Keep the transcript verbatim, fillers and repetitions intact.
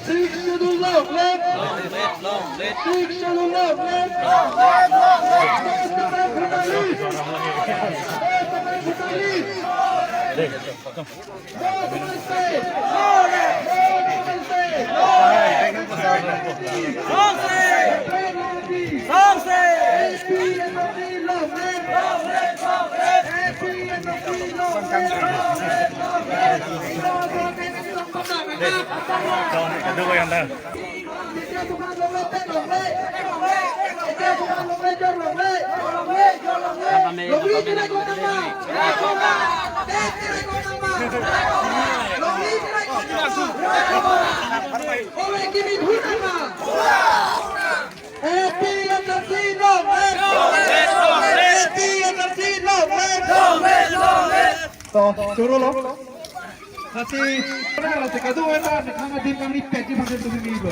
Sixth Schedule long live! Sixth Schedule long live! APHLC long live! APHLC long live! To, choro lo. Lasi, lasi kadokave ta, nang adim kami pet ji bangke tu ni lo.